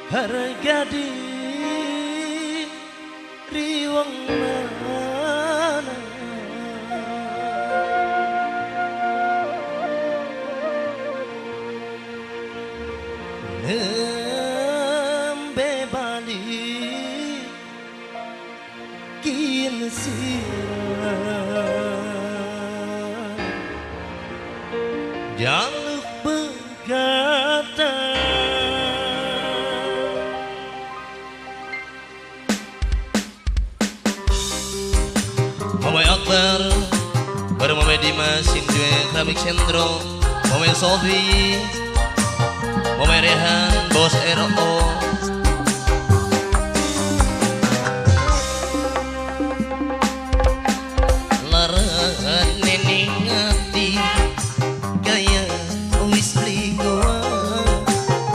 Harga diri wong lanang nembe bali kian sirah jaluk pegatan. Mamai Akbar bareng Mamai Dimas sing duwe keramik sendro, Mamai Sofi, Mamai Rehan, Bos RO. Laran ning ati kaya wis beli goa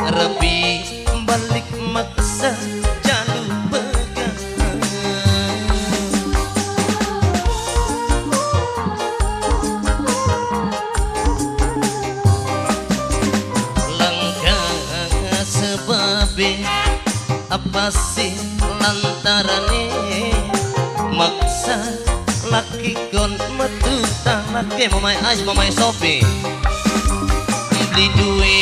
rapi balik maksa jaluk pegang. Langkah sebabe apa sih lantarane maksa laki kon metu talake. Mamai Ais, Mamai Sofi beli duwe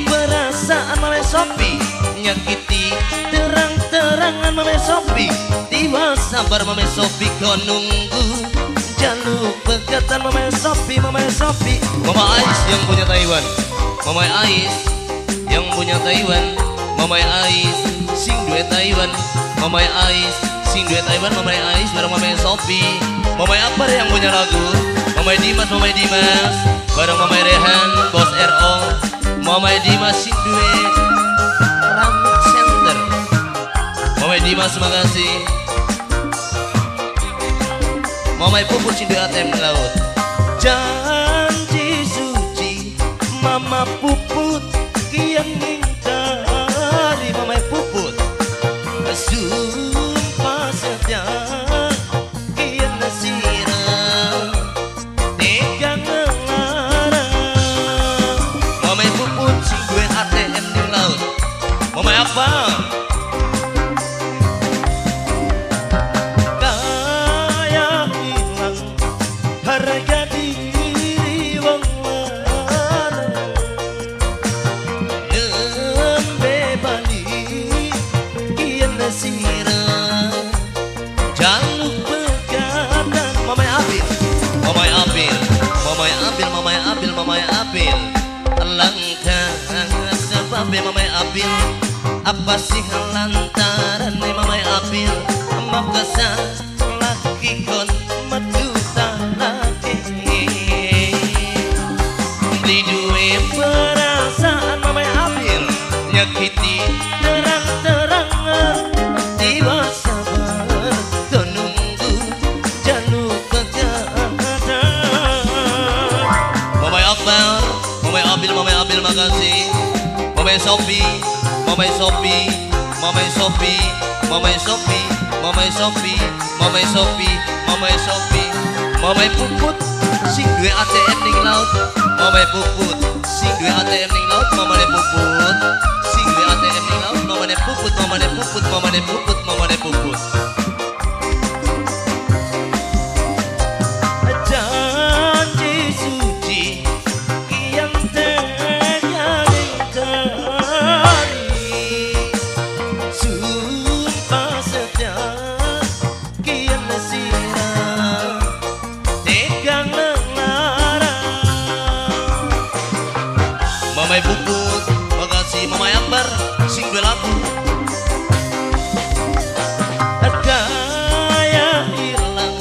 perasaan. Mamai Sofi nyakiti terang-terangan. Mamai Sofi tiba sabar. Mamai Sofi kon nunggu jaluk pegatan. Mamai Sofi, Mamai Sofi, Mama Ais yang punya Taiwan, Mamai Ais yang punya Taiwan, Mamai Ais sing duwe Taiwan, Mamai Ais sing duwe Taiwan, Mamai Ais bareng Mamai Sofi, Mamai Akbar yang punya lagu, Mamai Dimas, Mamai Dimas bareng Mamai Rehan, Bos RO, Mamai Dimas sing duwe Rambut Center. Mamai Dimas makasih. Mamai Puput sing duwe ATM laut. Janji suci Mama Puput kian ngingkari. Mamai Puput sumpah setia kian nasira tega ngelarang. Mamai Puput sing duwe ATM ning laut. Mamai Akbar kaya hilang harga diri wong lanang nembe bali kian sirah jaluk pegatan. Mamai Abil, Mamai Abil, Mamai Abil, Mamai Abil, Mamai Abil langkah sebabe Mamai Abil apa sih lantaran Mamai Abil maksa laki kon metu talake beli duwe perasaan. Mamai Abil nyakiti terang-terangan tiba sabar kon nunggu jaluk pegatan. Mamai Akbar, Mamai Abil, Mamai Abil makasih. Mamai Sofi, Mamai Sofi, Mamai Sofi, Mamai Sofi, Mamai Sofi, Mamai Sofi, Mamai Sofi, Mamai Puput sing duwe ATM ning laut. Mamai Puput sing duwe ATM ning laut. Mamai Puput sing duwe ATM ning laut. Mamai Puput, Mamai Puput, Mamai Puput, Mamai Puput. Janji suci kian tega ngingkari sumpah setia kian sirah tega ngelarang. Mamai Puput makasih. Mamai Akbar sing duwe lagu. Kaya hilang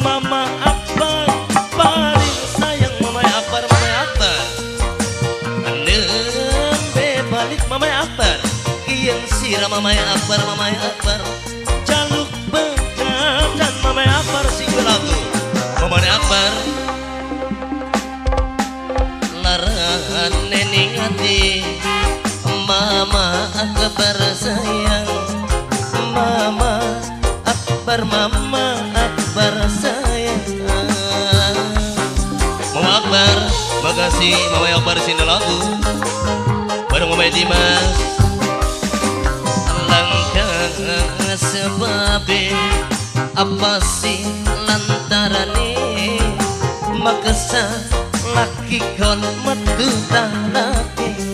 Mama Akbar paling sayang. Mamai Akbar, Mamai Akbar nembe balik. Mamai Akbar kian sirah. Mamai Akbar, Mamai Akbar jaluk pegatan. Mamai Akbar sing duwe lagu. Mamai Akbar laran ning ati Mama Akbar sayang, Mama Akbar, Mama Akbar sayang. Mama Akbar makasih. Mamai Akbar sing lagu bareng Mamai Dimas. sebabe, apa sih lantarane maksa laki kon metu talake.